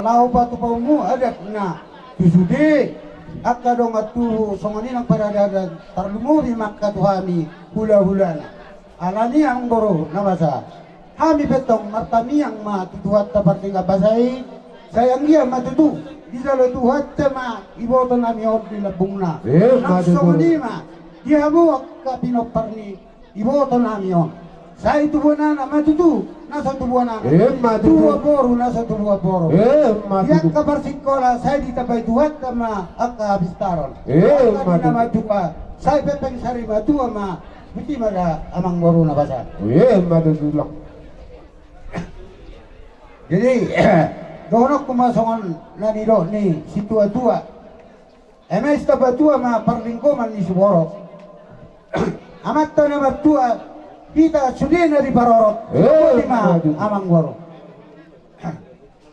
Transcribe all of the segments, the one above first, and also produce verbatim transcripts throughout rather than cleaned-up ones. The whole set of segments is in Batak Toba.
laho patupaonmu adat na tu sude angka dongan tubu songon i nang paradadan, tarlumobi ma angka tu hami hulahulana. Alani i amang boru na basa, hami pe tong martangiang ma tu Tuhanta pardenggan basa i. Sai anggiat ma tutu dijalo Tuhanta ma ibotonami on di lambungna. Emma tutu. Nang songon i ma di hamu angka pinompar ni ibotonami on. Sai tubuanana ma tutu na so tubuanana. Emma tutu. Tubuan boru na so tubuan boru. Emma tutu. Di angka parsingkola sai ditambai Tuhanta ma angka hapistaron. Emma tutu. Angka na matua sai pepeng sari matua ma. Botima da amang boru na basa. Emma tutu, Tulang. Jadi dohononku ma songon na nidok ni situatua. Eme sitamba tua ma parlinggoman ni siborok. Amanta na martua hita sude na diparorot. Emma tutu. Botima amang boru.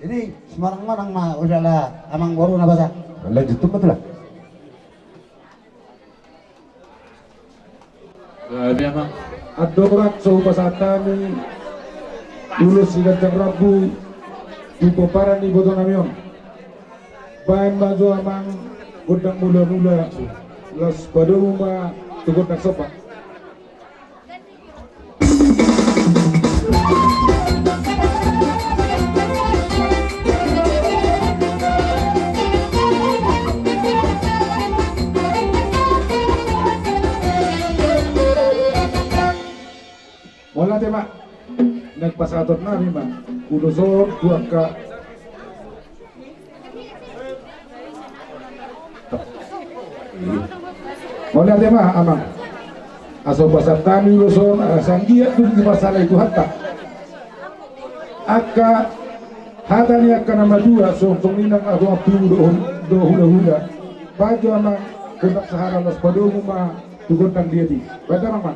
Jadi semarang-marang ma ulaon amang boru na basa. Lanjut tu betul lah. Andorang so hupasahat hami ulos siganjang rambu tu pomparan ni ibotonami on, baen ma jo amang gondang mulamula, laos padomu ma tu gondang somba. Mauliate ma. Naeng pasahatonnami ma ulos on tu angka. Mauliate ma amang. Asa hupasahat hami ulos on asa anggiat dung dipasahat Tuhanta angka hata ni angka na matua, songon i nang ahu ampu do, do hulahula. Baen jo amang gondang sahara, laos padomu ma tu gondang diadi. Baen damang ma.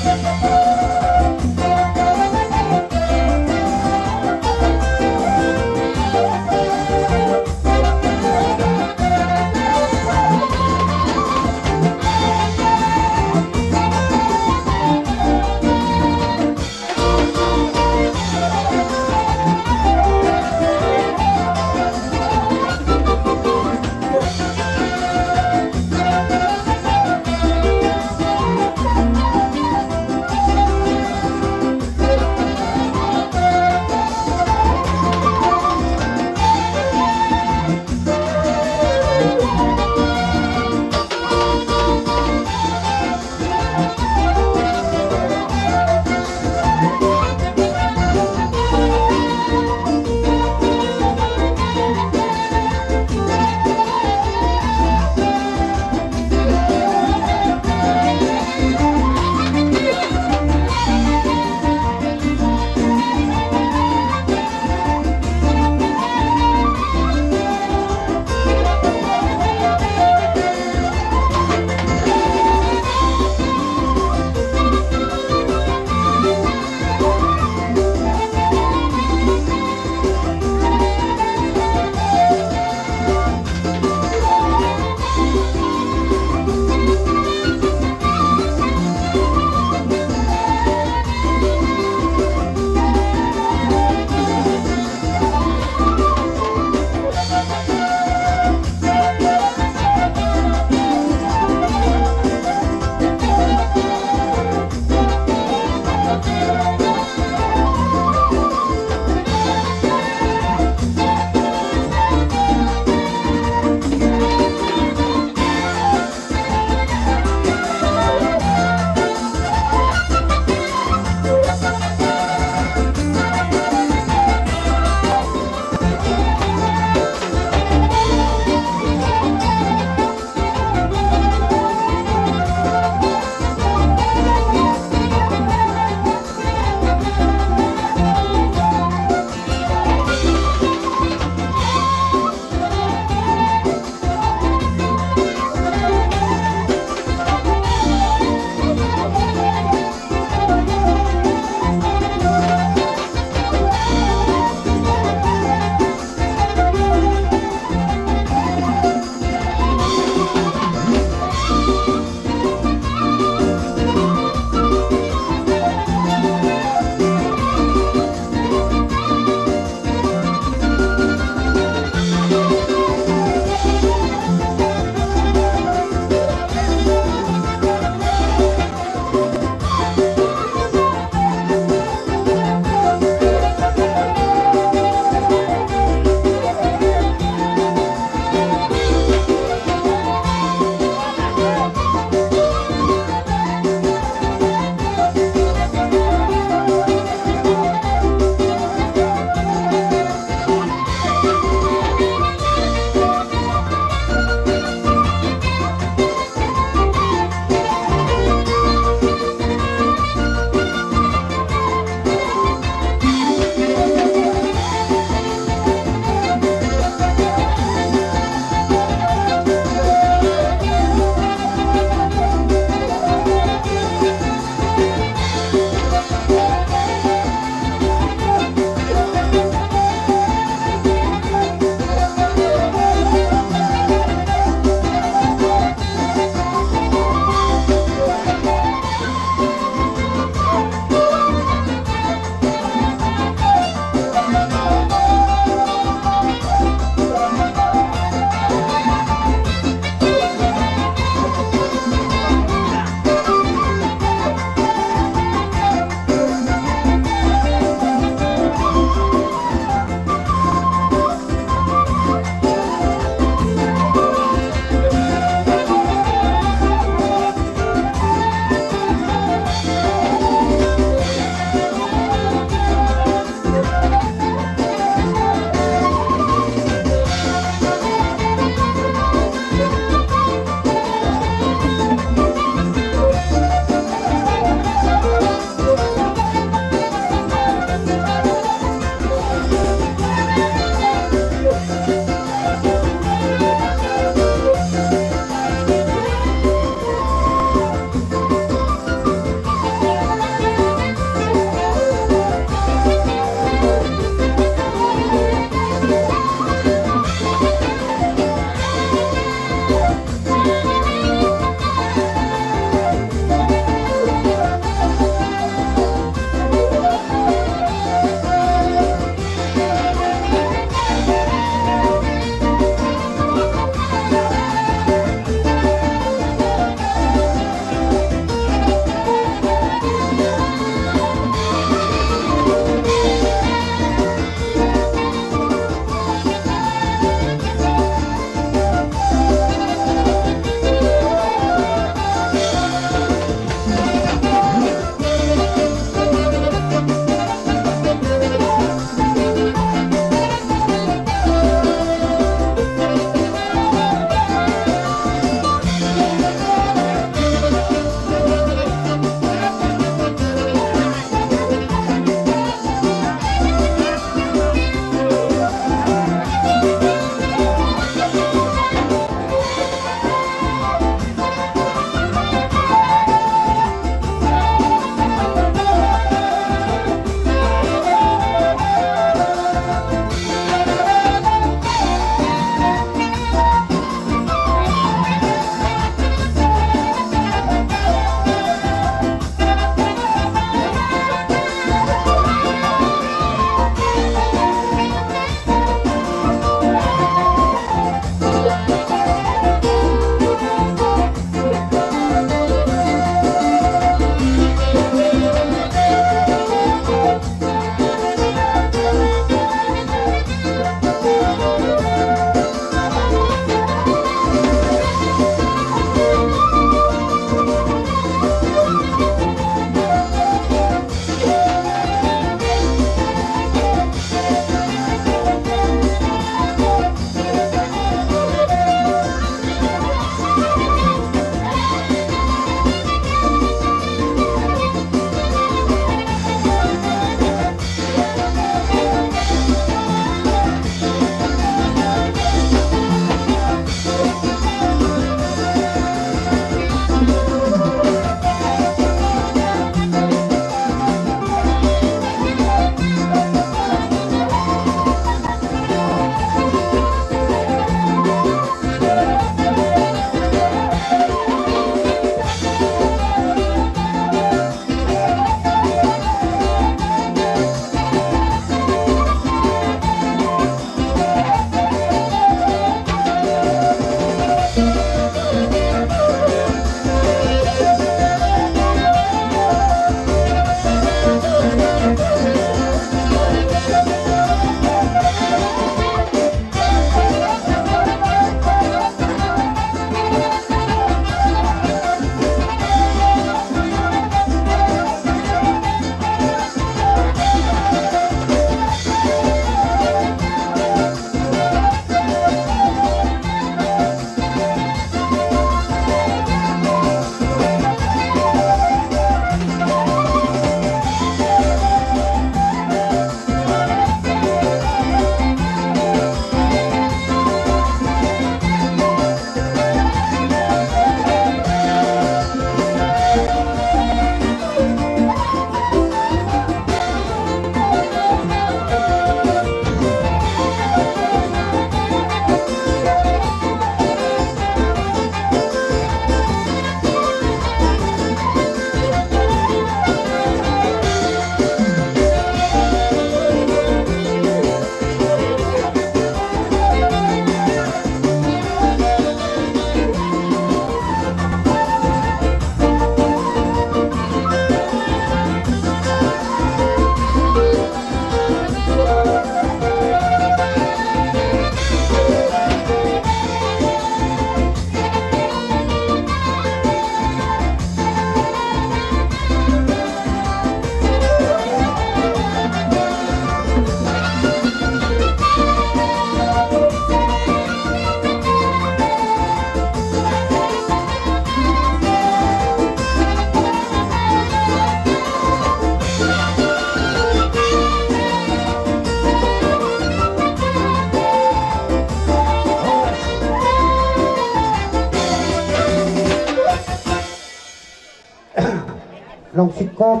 Naung singkop,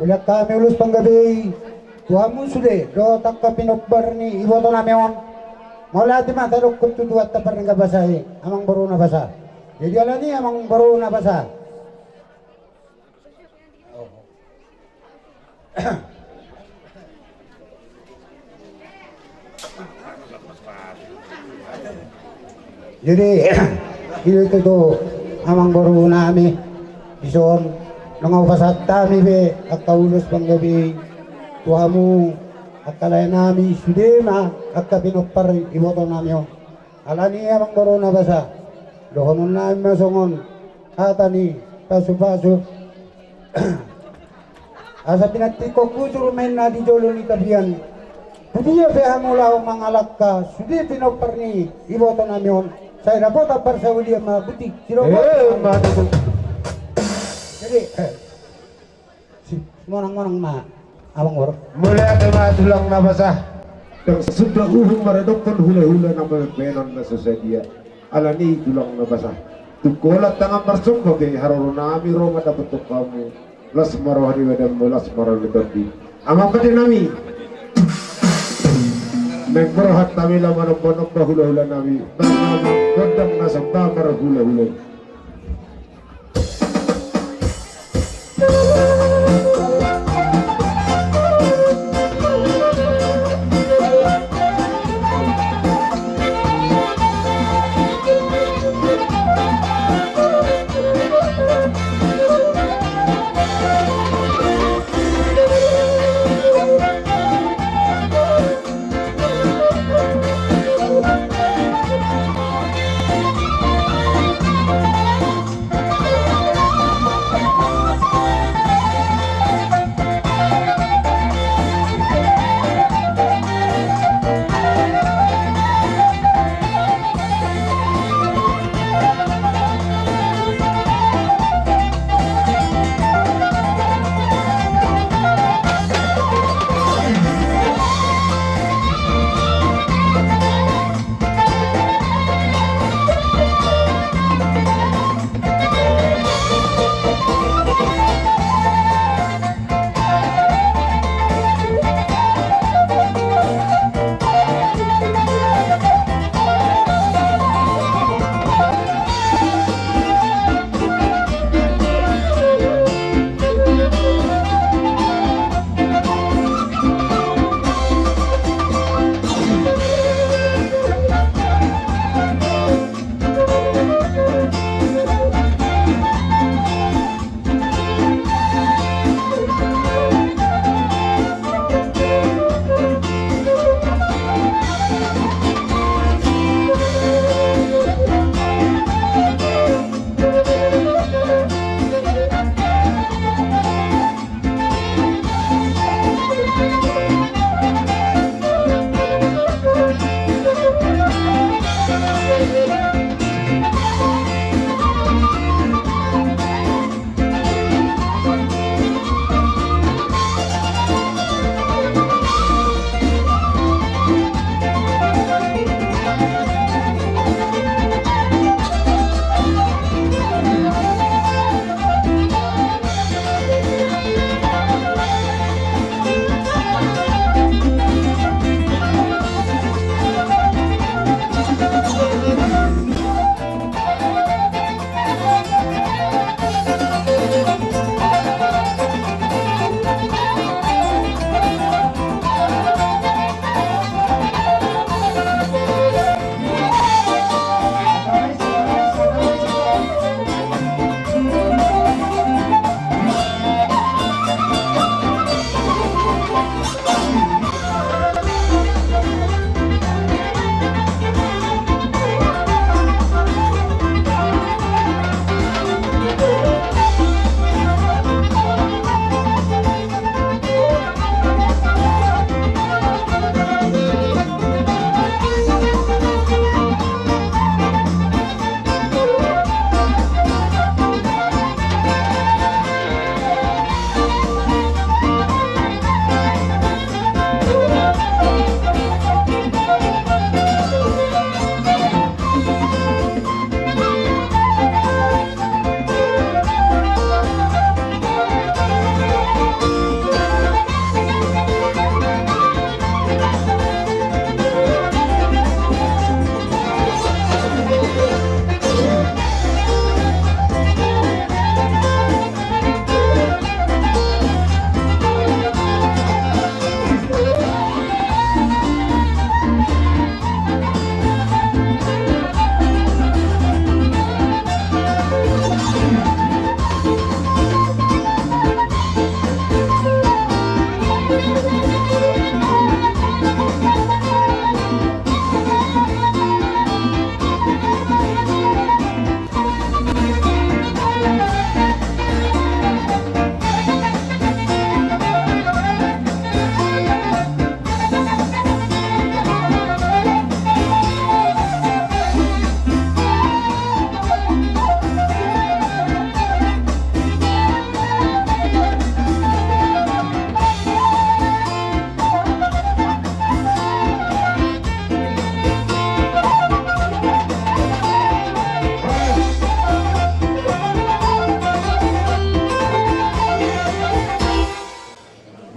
ulaon hami ulos panggabean tu hamu sude dohot angka pinompar ni ibotonami on. Mauliate ma tadokkon tu Tuhanta pardenggan basa i, amangboru na basa. Jadi alani amangboru na basa. Jadi, i do tutu amangboru nami, dison nunga hupasahat hami be angka ulos panggabean tu hamu angka lae nami sude ma angka pinompar ibotonami on. Alani i amangboru na basa, dohonon nami ma songon hata ni pasupasu. Asa pinantikhon hujur ma inna di jolo ni tapian. Tu dia pe hamu laho mangalangka sude pinompar ni ibotonami on, sai dapotan parsaulian ma butik. Siro. Eh, ma tutu. Jadi, eh, si, monang-monang ma, amangboru. Mauliate ma tulang na basa. Ndang suda uhum maradophon hulahula na mambahenon na so sadia. Alani i tulang na basa, tung holan tangan marsomba pe haroro nami ro ma dapothon hamu. Las ma roha ni badanmu, las ma roha ni tondi. Amang pande nami, naeng borhat hami laho manomba-nomba hulahula nami. Bang, bang, gondang na somba marhulahula.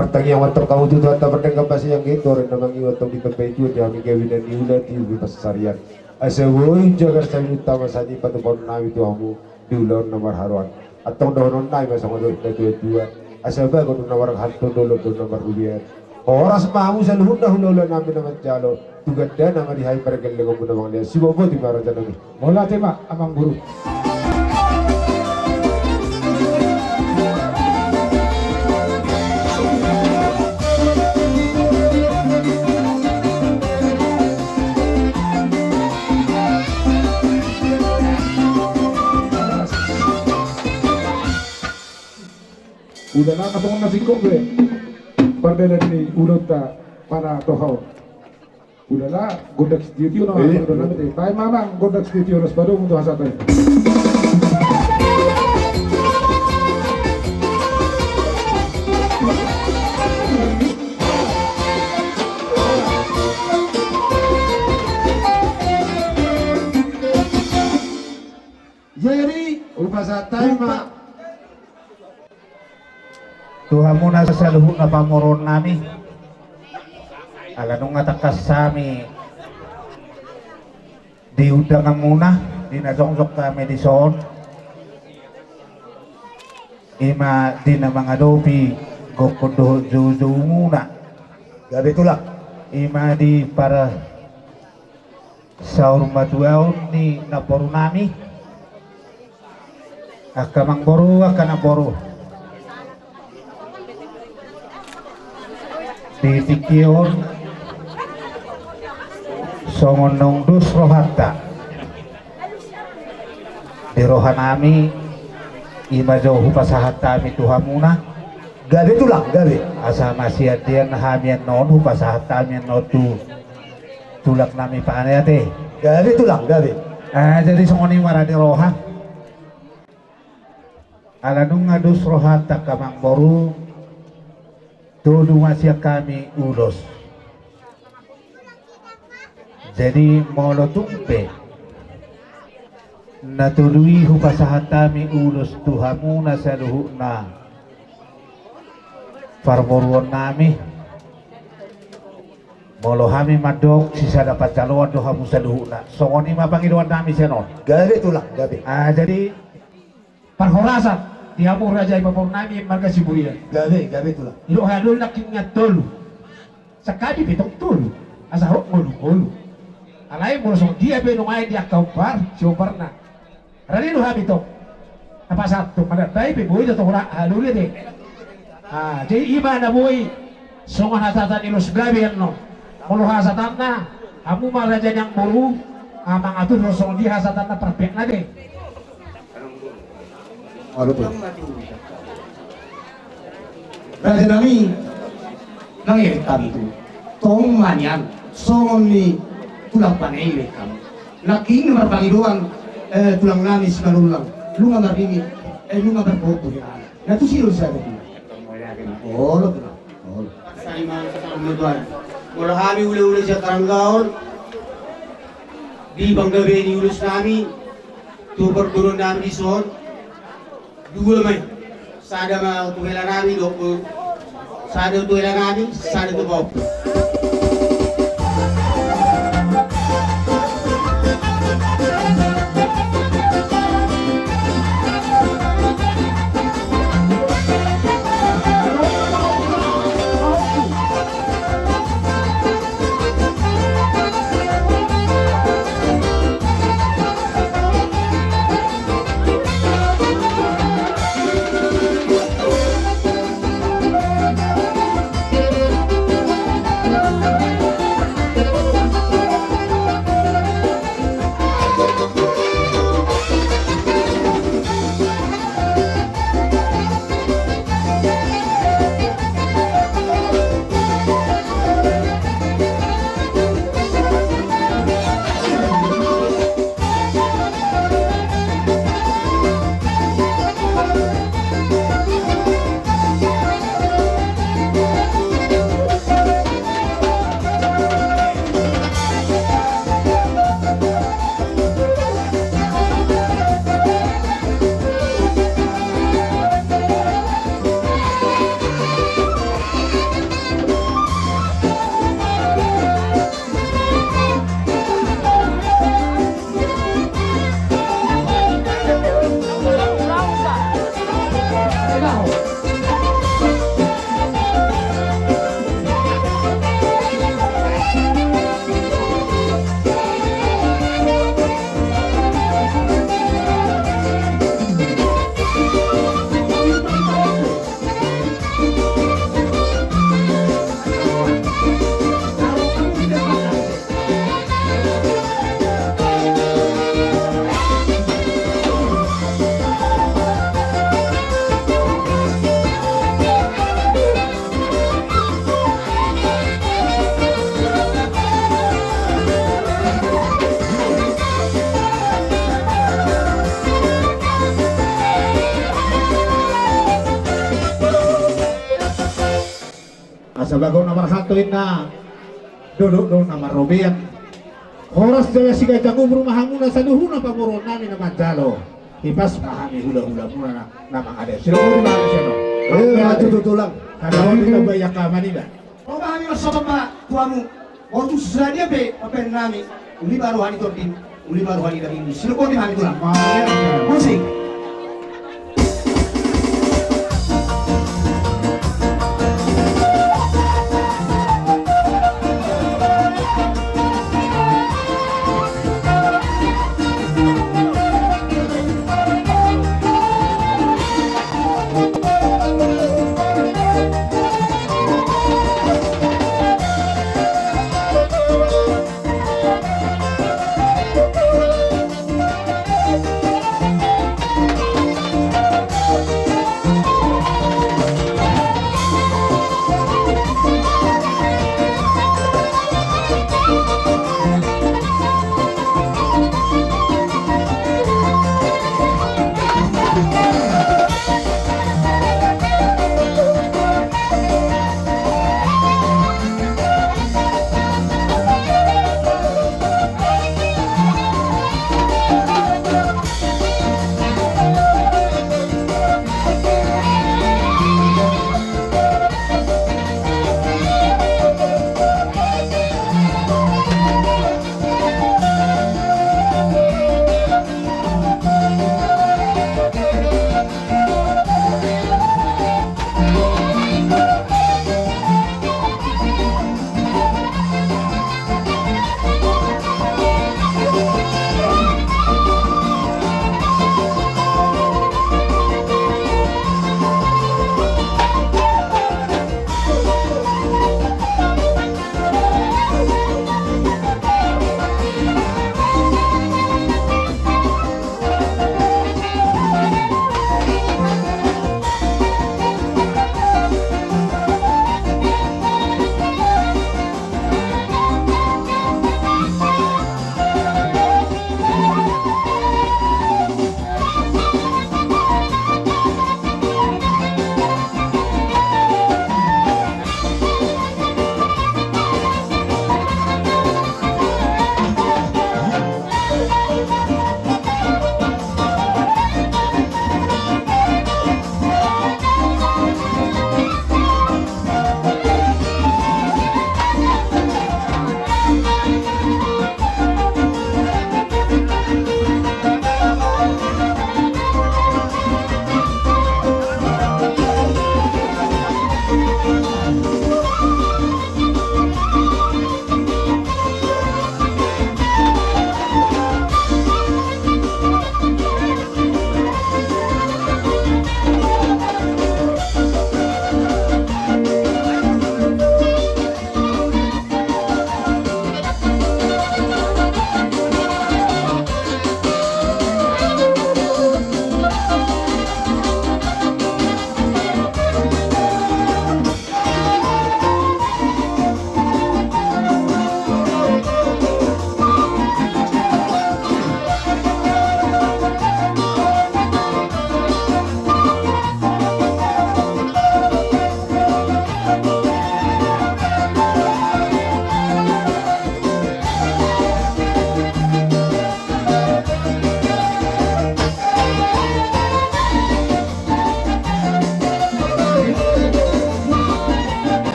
Martangiang ma antong hamu tu Tuhanta pardenggan basa i, anggiat do ro na mangihuthon hami, tambai Tuhan di hami gabe na niula, tiur di pansarian. Asa boi jagar sahali utama sahali patupaon nami tu hamu di ulaon na marharoan. Antong dohonon nami ma songon dohot na tuatua: Asa bagot do na marhato, dolok do na marrubean. Horas ma hamu saluhutna hulahula nami na manjalo, tu gandana ma di hami pargellengonmuna, Amang Lea. Sibotboti ma, raja nami. Mauliate ma, Amangboru. Udana, na songon na singkop be pardalanan ni ulaonta pala toha on. Udana, gondang sitio-tio na. Iya. Gondang sitio-tio, gondang sitio-tio, las padomu tu hasahatan. Jadi, hupasahat hami ma tu hamuna saluhutna pamoruon nami. Ala nunga tangkas hami di undanganmuna, di na jongjong hami dison, i ma di na mangadopi gokhon dohot joujoumuna. Gabe, Tulang. I ma di par saurmatuaon ni namboru nami, angka amangboru, angka namboru. Di tingki on, songon naung dos rohanta di roha nami, i ma jo hupasahat hami tu hamuna. Gabe, Tulang, gabe. Asa masiandean hami annon, hupasahat hami annon tu tulang nami Pane ate. Gabe, Tulang, gabe. Ah, jadi songon i ma ra di roha. Ala nunga dos rohanta, angka amangboru, tolu ma sian hami ulos. Jadi molo tung pe na tolu i hupasahat hami ulos tu hamuna saluhutna parboruon nami, molo hami mandok, sisada panjaloan do hamu saluhutna. Songon i ma pangidoan nami sian on. Gabe, Tulang, gabe. Ah, jadi parhorasan di hamu raja i, pamoruon nami marga Siburian. Gabe, gabe, Tulang. Didok hahadoli nangkin tolu, sangkali pe tong tolu, asa hot ngolu-ngolu. Alai molo songon dia pe nuaeng di angka hombar, siombarna, rade do hami tong. Apa satu, mandambai pe boi do tong hahadoli ate. Ah, jadi i ma na boi songon hasahatan ni ulos gabe annon. Molo hasahatanna, hamu ma raja ni amangboru, ah, mangatur do songon dia hasahatanna parpek na be. Aduh, tuh. Raja nami, mangiring hami tu. Tong ma nian, songon ni tulang Pane i be hami. Nangkin marpangidoan, eh, tulang nami Simanullang. Nunga marnini, eh, nunga marpopo di anak. Na tusi do sada tu. Olo, Tulang. Olo. Sari ma, sari ma, Tulang. Molo hami hulahula sian Karanggaol, di panggabean ni ulos nami tu parboruon nami dison, dua ma i. Sada ma tu hela nami dohot, sada tu hela nami, sada tu pahompu. Asa bagok na marhalto inna, dolok do na marrobean. Horas jala siganjang umur ma hamuna saluhutna pamoruon nami na manjalo. Hipas ma hami hula-hula muna na, na mangalean. Sidok ma hami sian on. Eh, maju tu tulang. Karena waktu kita banyak keamanan, Pak. Ro ma hami marsogot ma tu hamu. Molo tung sadia pe pambahenan nami, uli ma roha ni tondimi, uli ma roha ni dagingmi. Sidok ma hami tulang. Musik.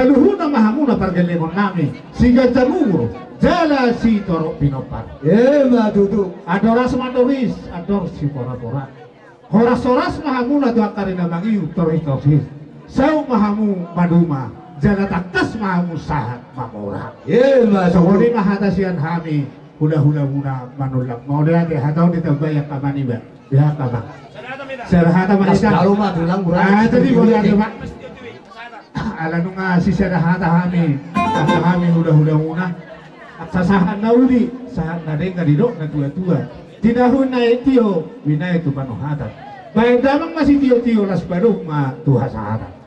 Saluhutna ma hamuna pargellengon nami, siganjang umur jala sitorop pinompar. Ima tutu. Andor asu ma andor is, andor siporapora. Horas-horas ma hamuna tu angka ari na mangihut, torhis-torhis. Saut ma hamu maduma, jala tangkas ma hamu sahat mamora. Ima tutu. Songon i ma hata sian hami, hula-hulamuna Manullang. Mauliate, hata on ditambai angka maniba. Di hata ma. Sahata ma hita. Lalu ma tulang kurang. Ah, jadi mauliate ma. Ala nunga sisada hata hami, angka hami hula-hulamuna. Angka sahat na uli, sahat na denggan didok na tua-tua. Tinahun na i tio, binahen tu panuhatan. Bahen damang ma sitio-tio, las padop ma tu hasahatan.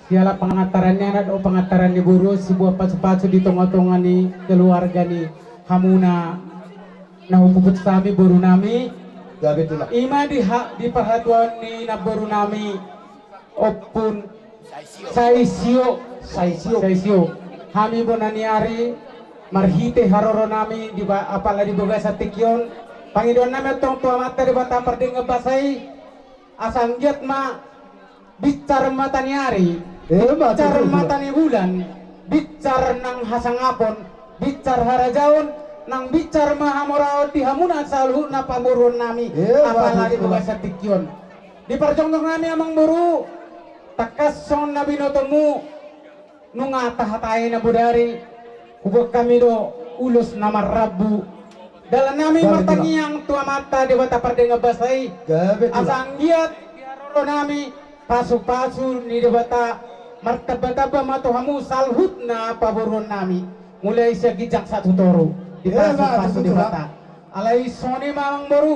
Siala pangantaran ni anak dohot pangantaran ni boru, sibuat pasu-pasu di tonga-tonga ni keluarga ni hamuna na hupuput hami, boru nami. Gabe tulang. Ima di ha-, di parhatuaon ni namboru nami Ompung Saisio. Saisio. Saisio. Hami bona ni ari marhite haroro nami di ba-, apala di bagasan tingki on. Pangidoan nami antong tu Amanta Debata pardenggan basa i, asa anggiat ma binsar mata ni ari, eh, binsar mata ni bulan, binsar nang hasangapon, binsar harajaon, nang binsar ma hamoraon di hamuna saluhutna pamoruon nami, eh, apala di bagasan tingki on. Di parjongjong nami amang boru, tangkas songon na binotomu, nunga tahatai na bodari, huboan hami do ulos na marrambu. Dalan nami martangiang tu Amanta Debata pardenggan basa i, asa anggiat di haroro nami pasu-pasu ni Debata martamba-tamba ma tu hamu saluhutna pamoruon nami. Mulai sian ginjang sahat tu toru, dipasu-pasu Debata. Alai songon i ma amang boru,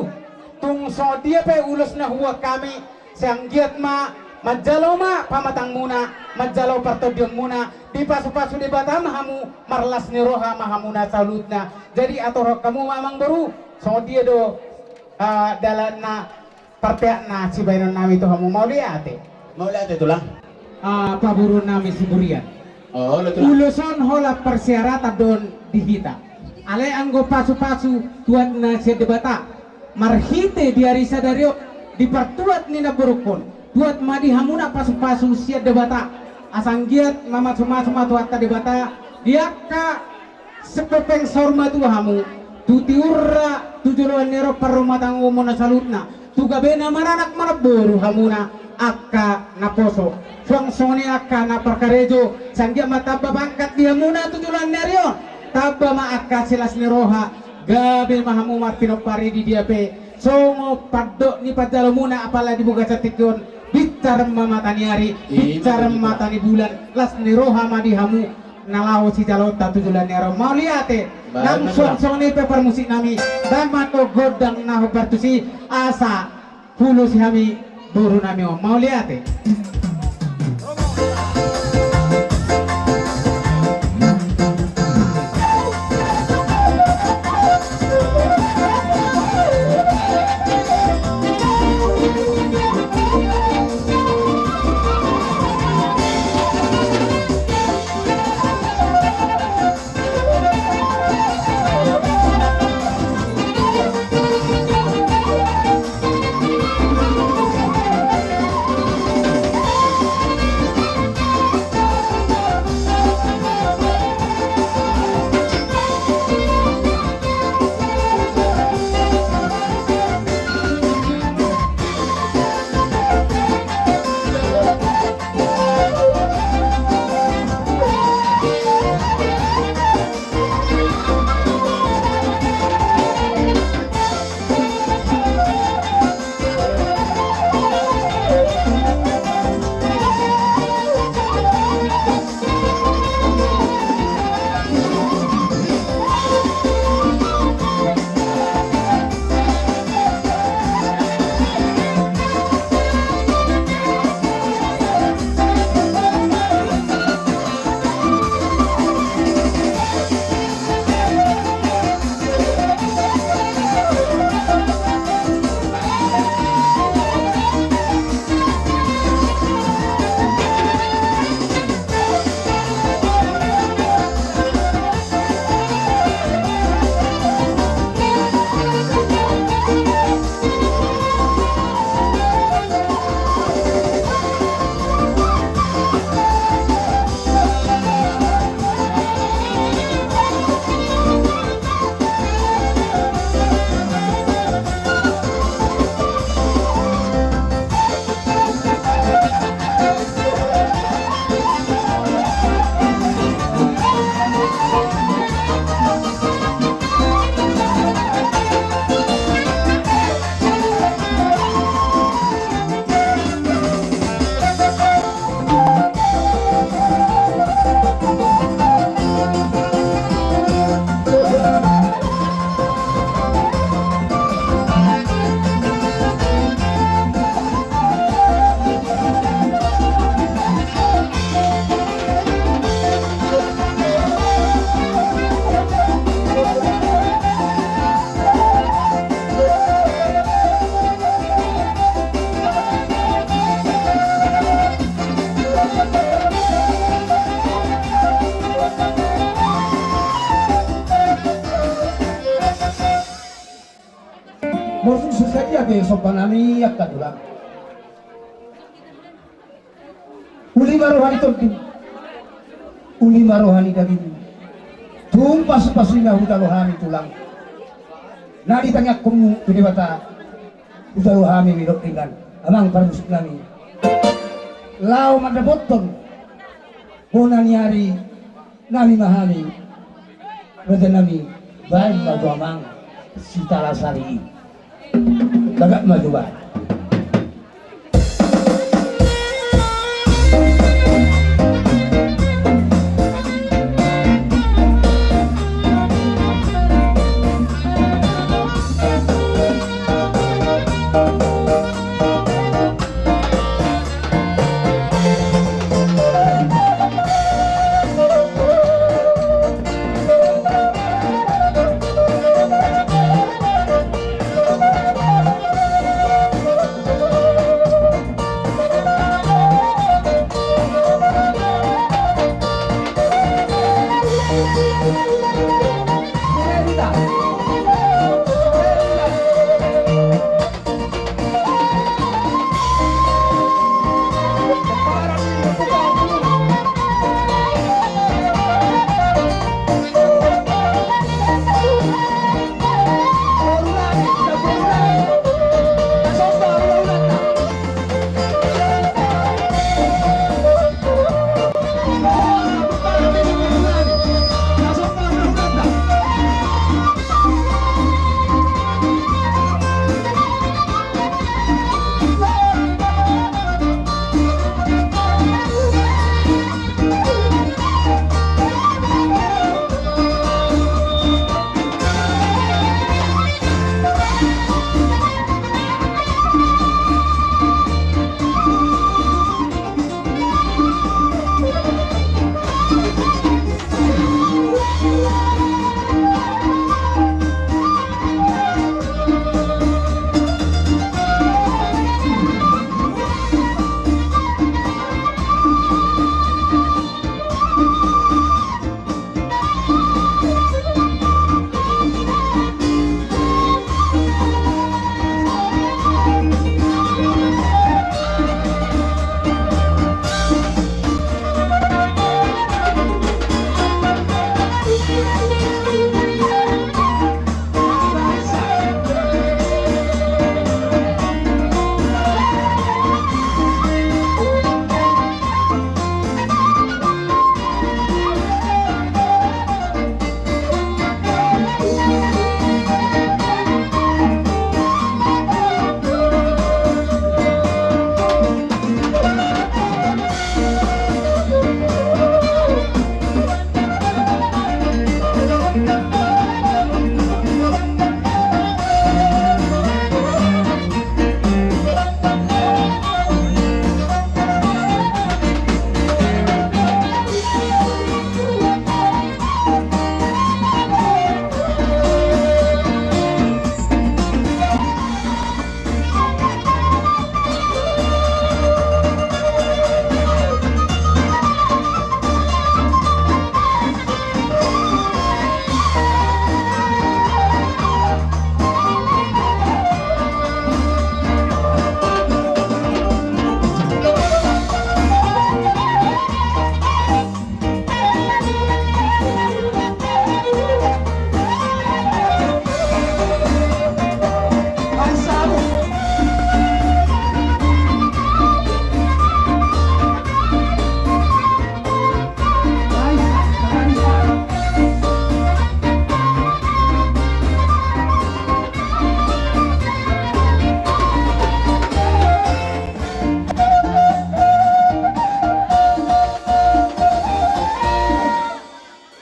tung songon dia pe ulos na huboan hami, sai anggiat ma manjalo ma pamatangmuna, manjalo partondionmuna, dipasu-pasu Debata ma hamu, marlas ni roha ma hamuna saluhutna. Jadi aturhon hamu ma amang boru, songon dia do, ah, dalanna, parpeakna sibahenon nami tu hamu. Mauliate. Mauliate tulang. Ah, pamoruon nami Siburian. Oh, olo tulang. Ulos on holan parsyaratan do on di hita. Alai anggo pasu-pasu tuatna sian Debata, marhite di ari sadari on di partuat ni namborungkon, tuat ma di hamuna pasu-pasu sian Debata. Asa anggiat mamasu-masu ma Tuhanta Debata di angka sipepeng saur matua hamu, tu tiurna, tu joloan ni ari on parrumatanggaonmuna saluhutna, tu gabe na maranak maramboru hamuna angka naposo, suang songon i angka na parkarejo, sai anggiat ma tamba pangkat di hamuna tu joloan ni ari on, tamba ma angka silas ni roha, gabe ma hamu marpinompar i di dia pe, songon pandok ni panjalomuna apala di bagasan tingki on, binsar ma mata ni ari, binsar ma mata ni bulan, las ni roha ma di hamu, na laho sijaloonta tu joloan ni ari on. Mauliate. Nang suang songon i pe parmusik nami, dang ma gondang na hombar tusi, asa huulosi hami boru nami on. Mauliate. Somba nami angka tulang. Uli ma roha ni tondim, uli ma roha ni daging. Tung pasupasu i ma hujalo hami tulang. Na ditangiangkonmu tu Debata, hujalo hami midok denggan, amang parmusik nami. Laho mandapothon bona ni ari nami ma hami, raja nami, baen ma tu amang Sitalasari i. Bagak ma tu baen.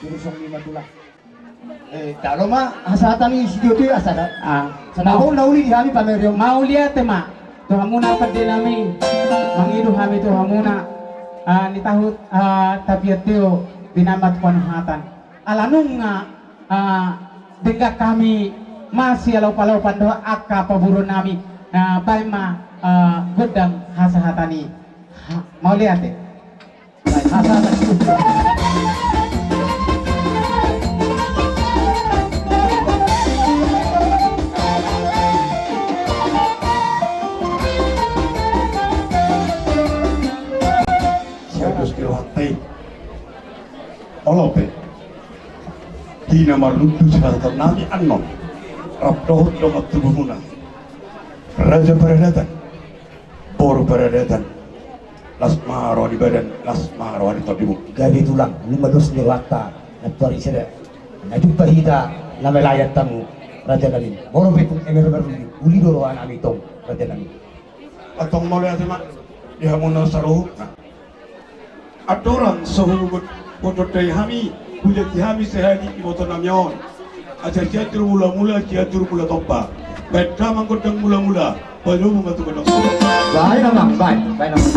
Jurusong lima tulang. Eh, jalo ma hasahatan ni sitio-tio asa da. Ah, sada na uli di hami pamereng. Mauliate ma tu hamuna pande nami. Mangido hami tu hamuna. Ah, ni tahut, ah, tapiat tio binama tu panuhatan. Ala nunga, ah, denggan hami masialaup-alaupan dohot angka paboru nami. Nah, baen ma, ah, gondang hasahatan i. Ha, mauliate. Baen hasahatan. Olo pe, di na marlundu sipasahatonnami annon, rap dohot dongan tubumuna, raja paradatan, boru paradatan, las ma roha ni badan, las ma roha ni tondimu. Gabe tulang, lima dos ni rohanta, na tuari sada, na jumpa hita, na melayan tamu, rajanami. Molo pe tung eme marlundu, uli do rohanami tong, rajanami. Antong mauliate ma di hamuna saluhutna. Andorang so huhut hutondai hami, hujalo hami sahali ibotonami on. Asa Sianjur Mulamula, Sianjur Mula Tompa. Baen damang gondang mulamula, pajomu ma tu gondang. Baen damang, baen, baen damang.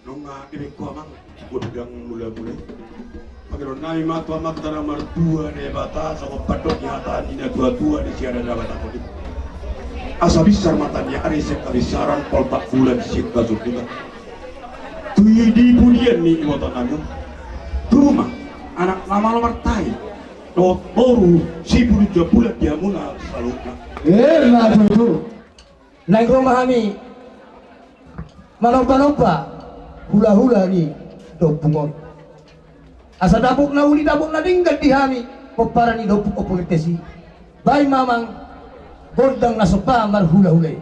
Nunga dibaen ho amang gondang mulamula i. Pangidoannami ma tu Amanta na martua Debata, songon pandok ni hata ni natuatua di siaran Debata on i. Asa binsar mata ni ari sian habinsaran, poltak bulan sian hasundutan. Tu di pudian ni ibotonami on, tu ma anak na malo martahi dohot boru sipulu jambulan di hamuna saluhutna. Emma tutu. Naeng ro ma hami manombanomba hulahula ni ompung on. Asa dapot na uli, dapot na denggan di hami pomparan ni ompung Ompu Lentesi. Baen ma amang gondang na somba marhulahula i.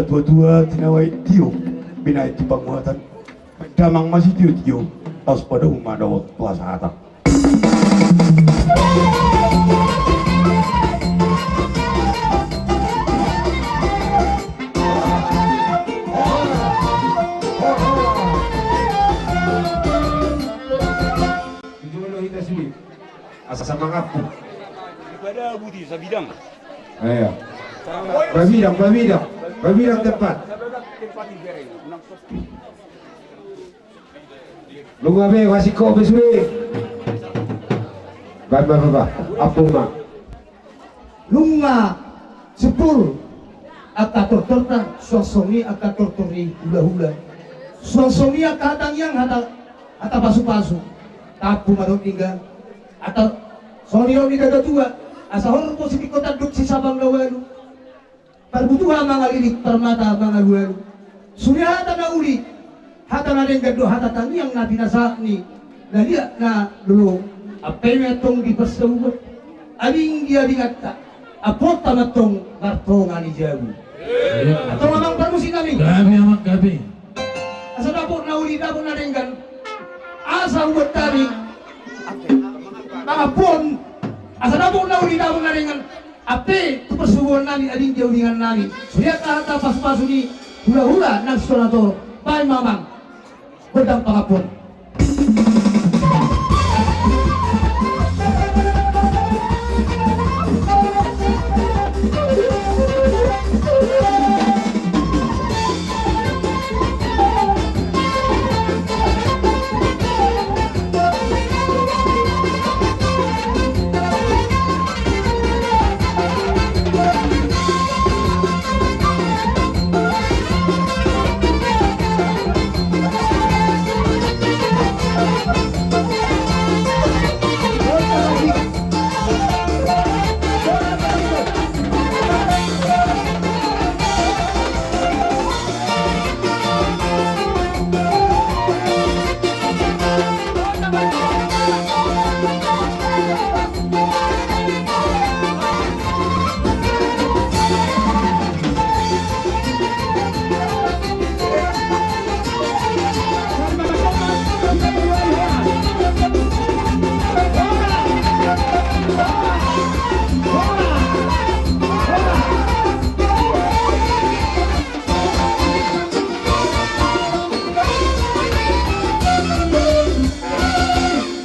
Tua-tua tinawai tio, binahen tu panguhatan. Damang ma sitio-tio, laos padomu ma dohot tu hasahatan. Asa mangapu. Pada buti sabidang. Ayo. Babidang, babidang. Babidang tempat. Nunga be, masih kau be sude. Ba, ba, ba, ba. Ampun ma. Nunga sipul angka tortorta, suang songon i angka tortor ni hulahula. Suang songon i angka hatangiang, hata, hata pasupasu. Tampu ma dohot denggan. Asa songon i do ni dada tua, asa horbo sitingko tanduk sisabang na ualu. Parbutuha mangalilit, parmata mangalualu. Sude hata na uli, hata na denggan do hata tangiang na pinasahat ni na liat na lolo. Ampe ma antong di parsaulian, ading di adinganta, ampuonta ma antong martonga ni jabu. Antong amang parmusik nami. Gabe amang, gabe. Asa dapot na uli, dapot na denggan. Asa hubuat hami mangampuon. Asa dapot na uli, dapot na denggan. Ampe tu parsubuan nami, ading di ulingan nami. Sude angka hata pasupasu ni hulahula nang sonari. Baen ma amang gondang pangampuon.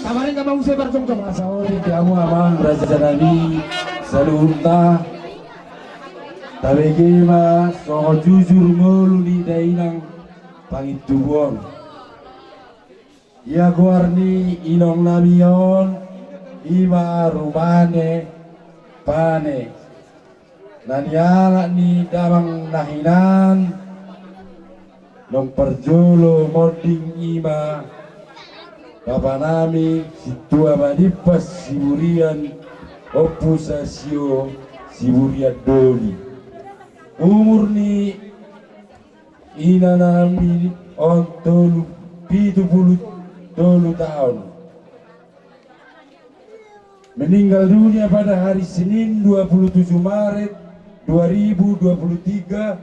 Tamarina ma muse parjongjong. Asa uli di hamu amang raja nami saluhutna. Tabege ma songon jujur ngolu ni dainang pangintubu on. Ia goar ni inong nami on, i ma rupane Pane, na nialap ni damang na hinan. Naung parjolo monding i ma bapa nami Sintua Manimpas Siburian, Ompu Sasio Siburian Doli. Umur ni ina nami on tolu, pitu pulu tolu taon. Meninggal dunia pada hari Senin, dua puluh tujuh Maret dua ribu dua puluh tiga,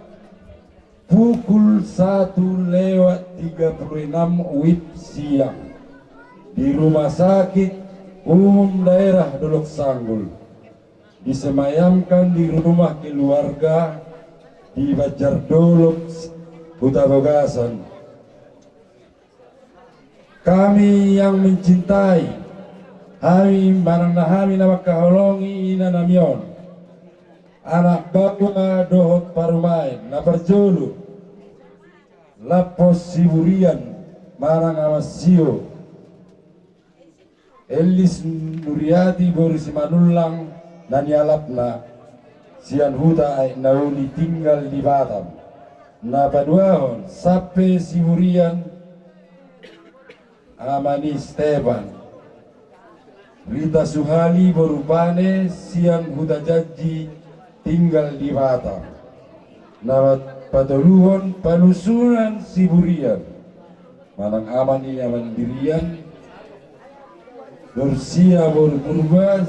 pukul satu lewat tiga puluh enam WIB siang, di Rumah Sakit Umum Daerah Dolok Sanggul. Disemayamkan di rumah keluarga di Banjar Dolok, Huta Bogasan. Kami yang mencintai, hami manang na hami na mangkaholongi ina nami on, anak baoa dohot parumaen, na parjolo Lampos Siburian manang Amansio, Elis Nuriati boru Simanullang na nialapna, sian Huta Aek Nauli, tinggal di Batam. Na paduahon, Sampe Siburian, ama ni Stefan, Rita Suhali boru Pane, sian Huta Janji, tinggal di Batam. Na patoluhon, Panusunan Siburian manang ama ni Amandirian, Nursia boru Purba,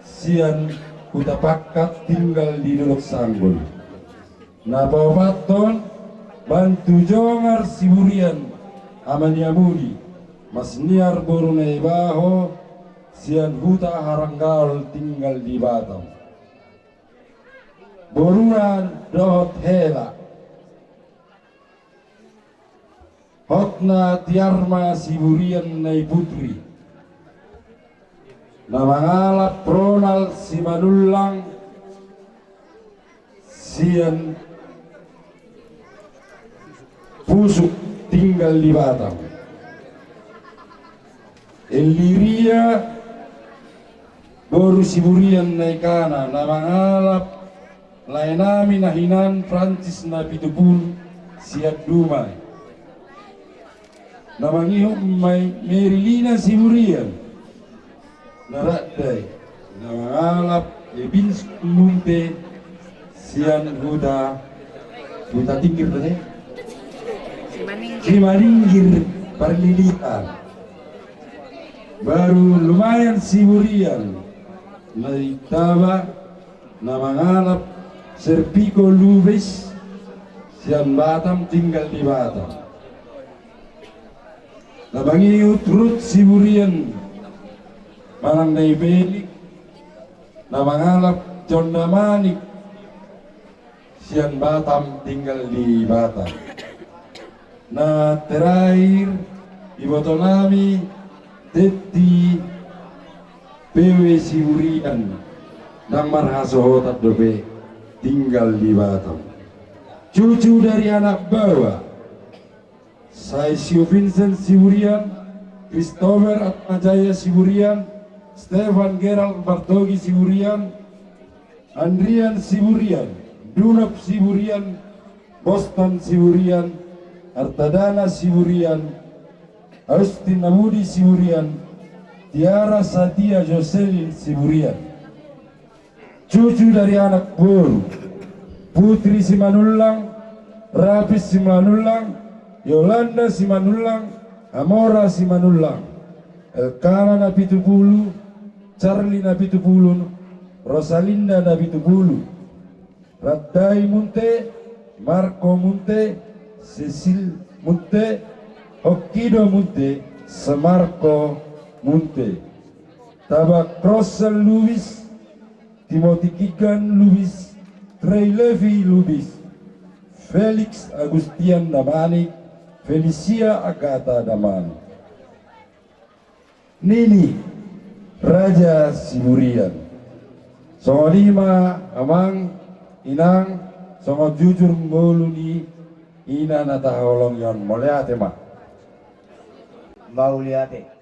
sian Huta Pakkat, tinggal di Dolok Sanggul. Na paopathon, Bantu Jongar Siburian, ama ni Amudi, Masniar boru Naibaho, sian huta Haranggaol, tinggal di Batam. Boruna dohot hela. Hotna Tiarma Siburian, na i putri, na mangalap Ronald Simanullang, sian Pusuk, tinggal di Batam. Illyria boru Siburian, na i kana, na mangalap laenami na hinan Prancis, na pitupulu, sian Dumai. Na mangihut ma i Merilina Siburian, na randai, na mangalap Ebinson Munte, sian huta, huta Tinggir tadi? Simaningkir. Simaningkir, Parlilian. Baru Lumayan Siburian, na i Taba, na mangalap Serpiko Lubis, sian Batam, tinggal di Batam. Na mangihut Rut Siburian, manang na i Belik, na mangalap John Damanik, sian Batam, tinggal di Batam. Na terakhir, ibotonami Tetti Pewe Siburian, ndang marhasohotan dope, tinggal di Batam. Cucu dari anak bawa, Saisio Vincent Siburian, Christopher Atmajaya Siburian, Stefan Gerald Bartogi Siburian, Andrian Siburian, Dunop Siburian, Boston Siburian, Artadana Siburian, Austin Abudi Siburian, Tiara Satia Jocelyn Siburian. Cucu dari anak boru, Putri Simanullang, Rapis Simanullang, Yolanda Simanullang, Amora Simanullang, Elkana na pitupulu, Charlie na pitupulu, Rosalinda na pitupulu, Randai Munte, Marco Munte, Cecil Munte, Hokkido Munte, Semarko Munte, Tabak Rosel Lubis, Timothy Kigan Lubis, Trey Levi Lubis, Felix Agustian Damanik, Felicia Agatha Damanik. Nini Raja Siburian. Songon i ma amang, inang, songon jujur ngolu ni ina na tahaholongi on. Mauliate ma. Mauliate.